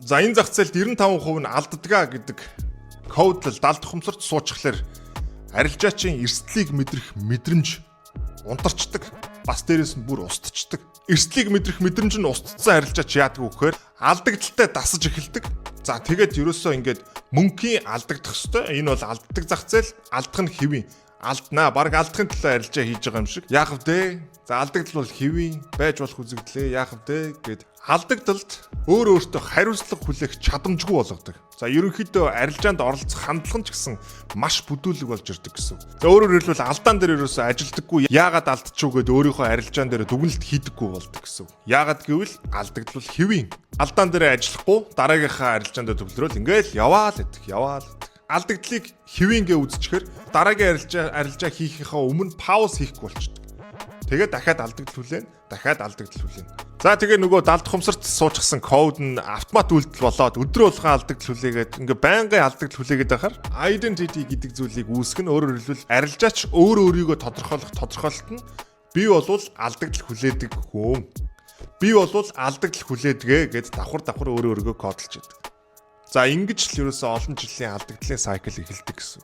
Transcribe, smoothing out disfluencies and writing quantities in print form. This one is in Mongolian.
За, энэ зах зээлд 95% нь алддгаа гэдэг кодлол далд ухамсарт суучихлаар арилжаачийн эрсдлийг мэдрэх мэдрэмж унтарчдаг. Бас дээрэс нь бүр устчдаг. Эрсдлийг мэдрэх мэдрэмж нь устцсан арилжаач яадаг вэ гэхээр алдагдaltaй дасаж эхэлдэг. За, тэгээд ерөөсөө ингээд мөнхийн алдагдах хэвээр, энэ бол алддаг зах зээл, алдах нь хэвийн, алднаа. Бараг алдахын төлөө арилжаа хийж байгаа юм шиг. Яах вэ? За, алдагдал бол хэвийн байж болох үзэгдлээ. Яах вэ гэд алдагдалд өөр өөртөө хариуцлага хүлээх чадамжгүй болгодог. За, ерөнхийдөө арилжаанд оролцох хандлага нь ч гэсэн маш бүдүүлэг болж ирдэг гэсэн. За, өөрөөр хэлбэл, алдаан дээр ерөөсөө ажилдаггүй. Яагаад алдчихв гэд өөрийнхөө арилжаан дээр дүгнэлт хийдэггүй болдог гэсэн. Яагаад гэвэл алдагдал бол хэвийн. Алдаан дээр ажиллахгүй, дараагийнхаа арилжаан дээр төвлөрөөл ингээл яваал идэх, яваал идэх. Алдагдлыг хэвийнгээ үзчихээр дараагийн арилжаа хийхийнхаа өмнө pause хийхгүй болчихдог. Тэгээд дахиад алдагдал хүлээн, дахиад алдагдал хүлээн. За, тэгээ нөгөө далд ухамсарт суучихсан код нь автомат үйлдэл болоод өдрө болгон алдагдал хүлээгээд, ингээ байнгын алдагдал хүлээгээд байхаар identity гэдэг зүйлийг үүсгэн. Өөрөөр хэлбэл, арилжаач өөр өөрийгөө тодорхойлох тодорхойлолт нь би болвол алдагдал хүлээдэг хүн. Би болвол алдагдал хүлээдэг гэд давхар давхар өөрөө өөрийгөө кодолж идэг. За, ингэж л ерөөсөө олон жилийн алдагдлын cycle эхэлдэг гэсэн.